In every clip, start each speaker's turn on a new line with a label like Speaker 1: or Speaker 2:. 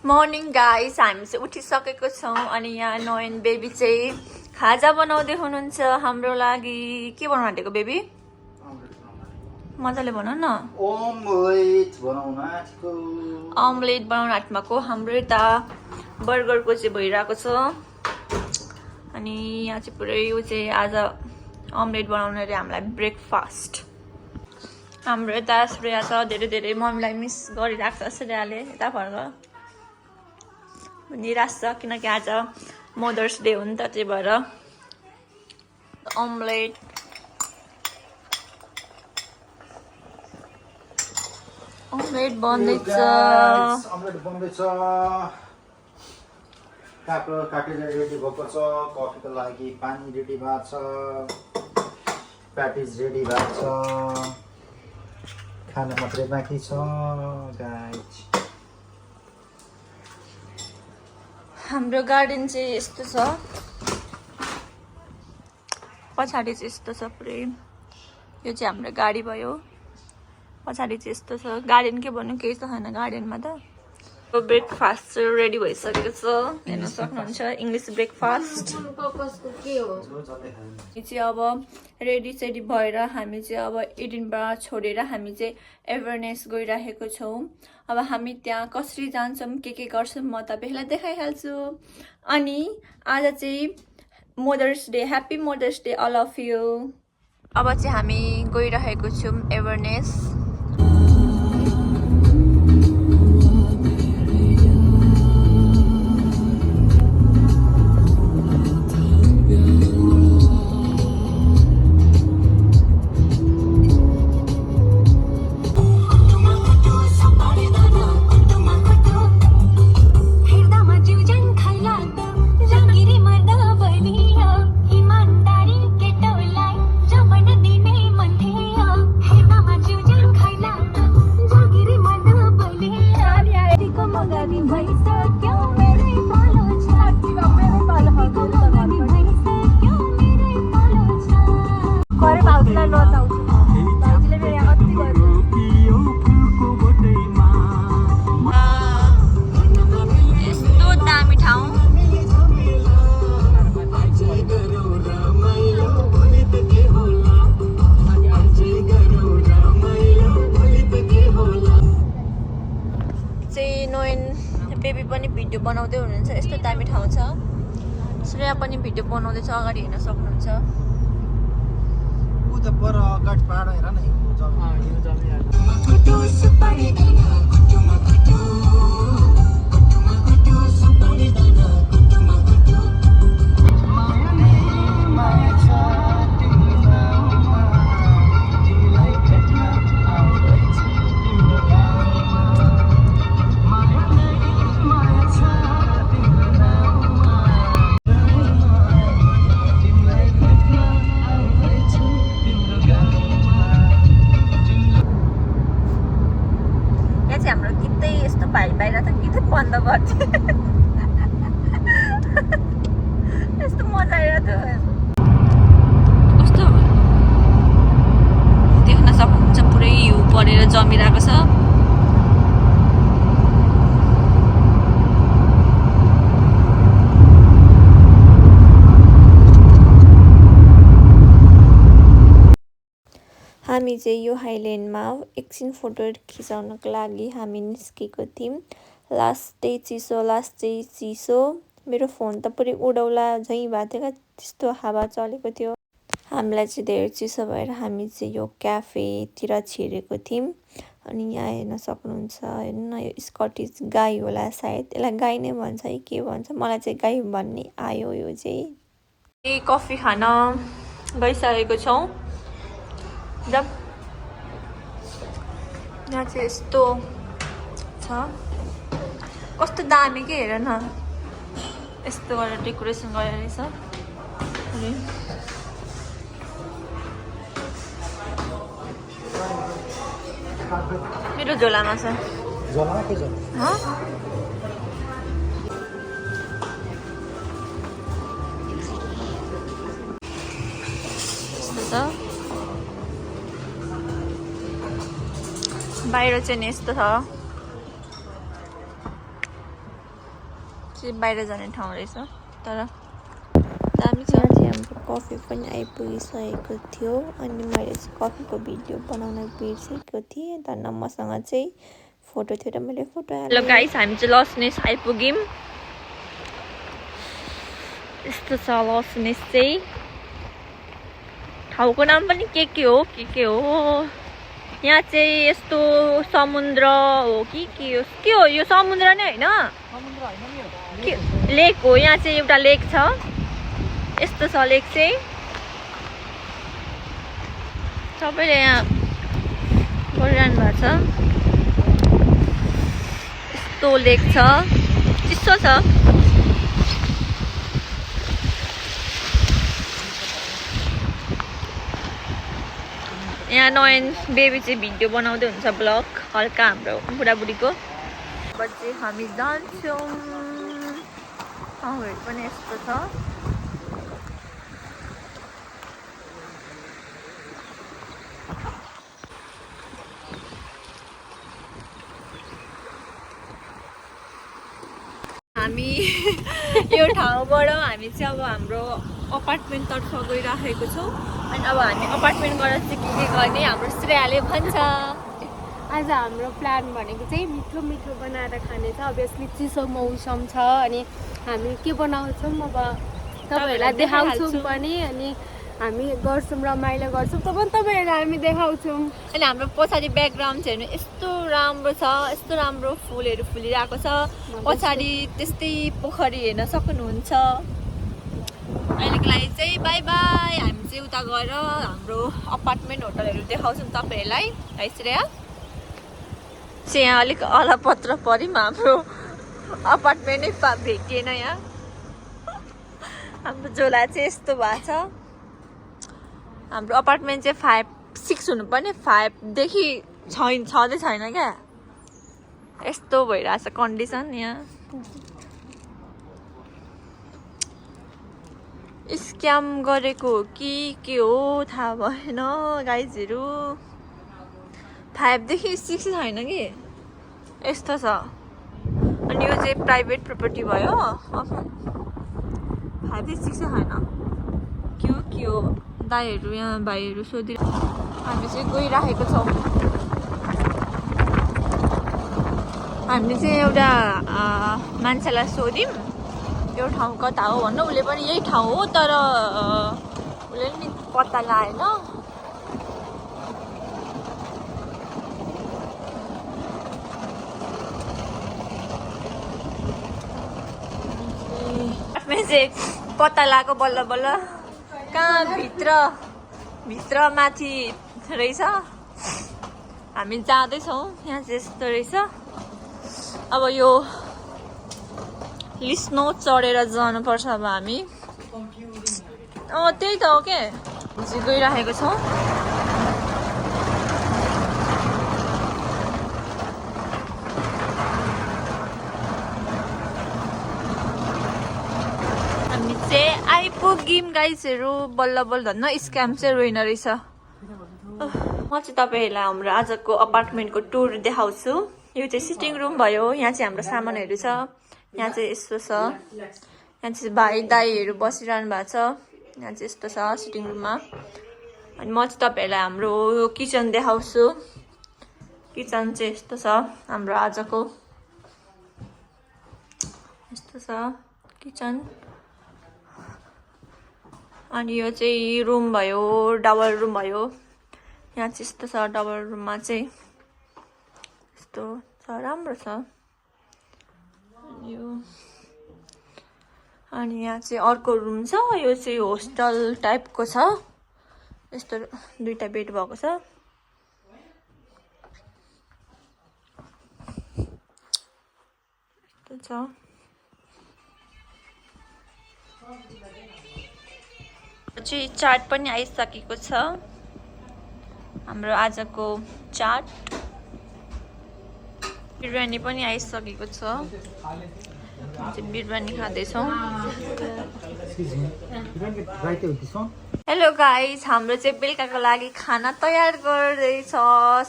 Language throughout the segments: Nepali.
Speaker 1: मर्निङ गाइस, हामी चाहिँ उठिसकेको छौँ अनि यहाँ नयन बेबी चाहिँ खाजा बनाउँदै हुनुहुन्छ हाम्रो लागि। के बनाउनु आँटेको बेबी? मजाले भन न।
Speaker 2: अमलेट बनाउन आँटेको।
Speaker 1: अमलेट बनाउन आँटेको हाम्रो यता बर्गरको चाहिँ भइरहेको छ अनि यहाँ चाहिँ पुरै यो चाहिँ आज अमलेट बनाउन रे हामीलाई ब्रेकफास्ट। हाम्रो यता श्रेया छ, धेरै धेरै मम्मीलाई मिस गरिरहेको छ श्रेयाले। यता फर्क निराश छ किनकि आज मदर्स डे हो नि त, त्यही भएर अमलेट बन्दैछ।
Speaker 2: अमलेट बन्दैछ। काटेर रेडी भएको छ। कफीको लागि पानी रेडी भएको छ। प्याटिज रेडी भएको छ। खाना मात्रै बाँकी छ गाइस।
Speaker 1: हाम्रो गार्डन चाहिँ यस्तो छ, पछाडि चाहिँ यस्तो छ पुरै। यो चाहिँ हाम्रो गाडी भयो, पछाडि चाहिँ यस्तो छ। गार्डन के भन्नु, केही त छैन गार्डनमा त। ब्रेकफास्ट चाहिँ रेडी भइसकेको छ, हेर्न सक्नुहुन्छ। इङ्ग्लिस ब्रेकफास्ट चाहिँ अब रेडी सेडी भएर हामी चाहिँ अब एडिनबरा छोडेर हामी चाहिँ एभरनेस गइरहेको छौँ। अब हामी त्यहाँ कसरी जान्छौँ, के गर्छौँ म तपाईँलाई देखाइहाल्छु। अनि आज चाहिँ Mother's Day, happy Mother's Day all of you. अब चाहिँ हामी गइरहेको छौँ एभरनेस। बेबी पनि भिडियो बनाउँदै हुनुहुन्छ। यस्तो दामी ठाउँ छ। श्रेया पनि भिडियो बनाउँदैछ, अगाडि हेर्न सक्नुहुन्छ।
Speaker 2: उ त पर अगाडि पाड हेर न, यो जम्मी
Speaker 1: बन्द गर्थ्यो। यस्तो मजा आइरहेको थियो। कस्तो देख्न सक्नुहुन्छ, पुरै हिउँ परेर जमिरहेको छ। हामी चाहिँ यो हाइल्यान्डमा एकछिन फोटो खिचाउनको लागि हामी निस्केको थियौँ। लास्ट डे चिसो। मेरो फोन त पुरै उडौला झैँ भएको थियो क्या, त्यस्तो हावा चलेको थियो। हामीलाई चाहिँ धेरै चिसो भएर हामी चाहिँ यो क्याफेतिर छिरेको थियौँ। अनि यहाँ हेर्न सक्नुहुन्छ, हेर्नु न, यो स्कटिस गाई होला सायद। यसलाई गाई नै भन्छ है के भन्छ, मलाई चाहिँ गाई भन्ने आयो। यो चाहिँ कफी खान गइसकेको छौँ। यहाँ चाहिँ यस्तो छ, कस्तो दामी के हेर न, यस्तो गरेर डेकोरेसन गरेर रहेछ। मेरो झोलामा छ।
Speaker 2: झोलामा के छ?
Speaker 1: यस्तो छ। बाहिर चाहिँ यस्तो छ। चाहिँ बाहिर जाने ठाउँ रहेछ तर दामी छ। चाहिँ हाम्रो कफी पनि आइपुगिसकेको थियो अनि मैले चाहिँ कफीको भिडियो बनाउन बिर्सेको थिएँ तर मसँग चाहिँ फोटो थियो र मैले फोटो हालेँ। हेलो गाइस, हामी चाहिँ लसनेस आइपुग्यौँ। यस्तो छ लसनेस चाहिँ। ठाउँको नाम पनि के हो। यहाँ चाहिँ यस्तो समुद्र हो कि के हो यो समुद्र नै होइन? लेक हो। यहाँ चाहिँ एउटा लेक छ। यस्तो छ लेक चाहिँ। सबैले यहाँ गरिरहनु भएको छ। यस्तो लेक छ, चिसो छ। यहाँ नयन बेबी चाहिँ भिडियो बनाउँदै हुन्छ, ब्लग हल्का हाम्रो बुढाबुढीको। अब चाहिँ हामी जान्छौँ। ठाउँहरू पनि यस्तो छ। हामी यो ठाउँबाट हामी चाहिँ अब हाम्रो अपार्टमेन्टतर्फ गइराखेको छौँ अनि अब हामी अपार्टमेन्ट गएर चाहिँ के गर्ने हाम्रो श्रेयाले भन्छ।
Speaker 3: आज हाम्रो प्लान भनेको चाहिँ मिठो मिठो बनाएर खाने छ। अभियसली चिसो मौसम छ अनि हामी के बनाउँछौँ अब तपाईँहरूलाई देखाउँछौँ पनि अनि हामी गर्छौँ, रमाइलो गर्छौँ तपाईँहरूलाई हामी देखाउँछौँ।
Speaker 1: अनि हाम्रो पछाडि ब्याकग्राउन्ड चाहिँ हेर्नु यस्तो राम्रो छ, यस्तो राम्रो फुलहरू फुलिरहेको छ। पछाडि त्यस्तै पोखरी हेर्न सक्नुहुन्छ। अहिलेको लागि चाहिँ बाई बाई। हामी चाहिँ उता गएर हाम्रो अपार्टमेन्ट होटलहरू देखाउँछौँ तपाईँहरूलाई। है श्रेया चाहिँ यहाँ अलिक अलपत्र पऱ्यौँ। हाम्रो अपार्टमेन्टै भेटिएन यहाँ। हाम्रो झोला चाहिँ यस्तो भएको छ। हाम्रो अपार्टमेन्ट चाहिँ 5-6 हुनुपर्ने 5देखि छँदै छैन क्या। यस्तो भइरहेछ कन्डिसन यहाँ। स्क्याम गरेको हो कि के हो थाहा भएन गाइजहरू। 5देखि 6 छैन कि यस्तो छ। अनि यो चाहिँ प्राइभेट प्रपर्टी भयो। 5देखि 6 छैन के हो। दाइहरू यहाँ भाइहरू सोधिरहेको। हामी चाहिँ गइराखेको छौँ। हामीले चाहिँ एउटा मान्छेलाई सोध्यौँ यो ठाउँ कता हो भन्नु। उसले पनि यही ठाउँ हो तर उसले नि पत्ता लगाएन। चाहिँ पत्ता लगाएको बल्ल बल्ल कहाँ भित्र माथि रहेछ। हामी जाँदैछौँ। यहाँ चाहिँ यस्तो रहेछ। अब यो लिस्नो चढेर जानुपर्छ अब हामी। त्यही त हो के। चाहिँ गइराखेको छौँ। हामी चाहिँ आइपुग्यौँ गाइजहरू बल्ल बल्ल। धन्न स्क्याम चाहिँ रहेन रहेछ। म चाहिँ तपाईँहरूलाई हाम्रो आजको अपार्टमेन्टको टुर देखाउँछु। यो चाहिँ सिटिङ रुम भयो। यहाँ चाहिँ हाम्रो सामानहरू छ। यहाँ चाहिँ यस्तो छ। यहाँ चाहिँ भाइ दाइहरू बसिरहनु भएको छ। यहाँ चाहिँ यस्तो छ सिटिङ रुममा। अनि म चाहिँ तपाईँहरूलाई हाम्रो किचन देखाउँछु। किचन चाहिँ यस्तो छ हाम्रो आजको। यस्तो छ किचन। अनि यो चाहिँ रुम भयो, डबल रुम भयो। यहाँ चाहिँ यस्तो छ। डबल रुममा चाहिँ यस्तो छ, राम्रो छ यो। अनि यहाँ चाहिँ अर्को रुम छ। यो चाहिँ होस्टल टाइपको छ। यस्तो 2टा बेड भएको छ। यस्तो छ। चाहिँ चाट पनि आइसकेको छ। हाम्रो आजको चाट। बिरयानी पनि आइसकेको छ। चाहिँ बिरयानी खाँदैछौँ। हेलो गाइस, हाम्रो चाहिँ बेलुकाको लागि खाना तयार गर्दैछ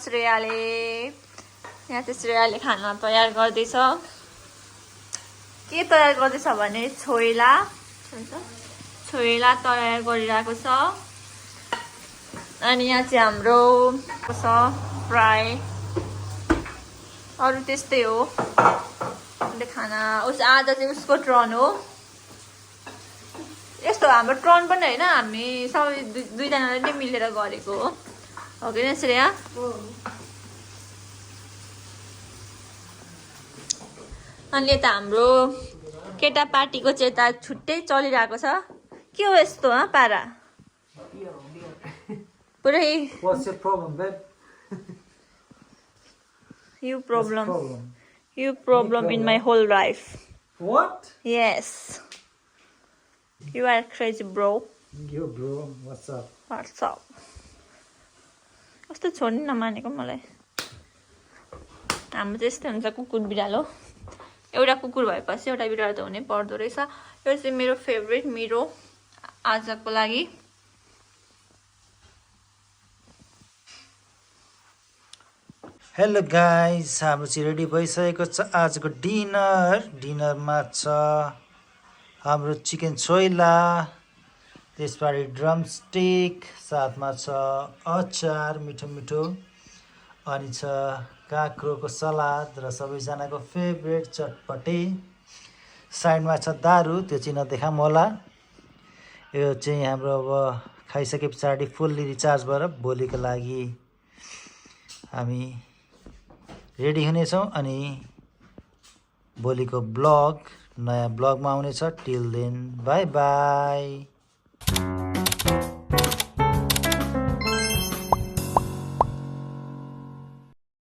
Speaker 1: श्रेयाले। यहाँ चाहिँ श्रेयाले खाना तयार गर्दैछ। के तयार गर्दैछ भने छोइला तयार गरिरहेको छ अनि यहाँ चाहिँ हाम्रो छ फ्राई अरू त्यस्तै हो खाना आज चाहिँ उसको टर्न हो यस्तो हाम्रो टर्न पनि होइन हामी सबै दुईजनाले नै मिलेर गरेको हो कि न श्रेया अनि यता हाम्रो केटा पार्टीको चाहिँ यता छुट्टै चलिरहेको छ के हो यस्तो पारा पुरै
Speaker 2: What's your problem, babe?
Speaker 1: You problem in my whole life.
Speaker 2: What?
Speaker 1: Yes. You are crazy, bro.
Speaker 2: Yo, bro. What's up?
Speaker 1: What's up? कस्तो छोड्नु नमानेको मलाई हाम्रो चाहिँ यस्तै हुन्छ कुकुर बिरालो एउटा कुकुर भएपछि एउटा बिरालो त हुनै पर्दो रहेछ यो चाहिँ मेरो फेभरेट मेरो आजको लागि
Speaker 2: हेलो गाइस हाम्रो चाहिँ रेडी भइसकेको छ आजको डिनरमा छ हाम्रो चिकन छोइला त्यसपछि ड्रमस्टिक साथमा छ अचार मिठो मिठो अनि छ काँक्रोको सलाद र सबैजनाको फेभरेट चटपटे साइडमा छ दारू त्यो चाहिँ नदेखाऊँ होला यो चाहिँ हाम्रो अब खाइसके पछाडि फुल्ली रिचार्ज भएर भोलिको लागि हामी रेडी हुनेछौँ अनि भोलिको ब्लग नयाँ ब्लगमा आउनेछ टिल देन बाई बाई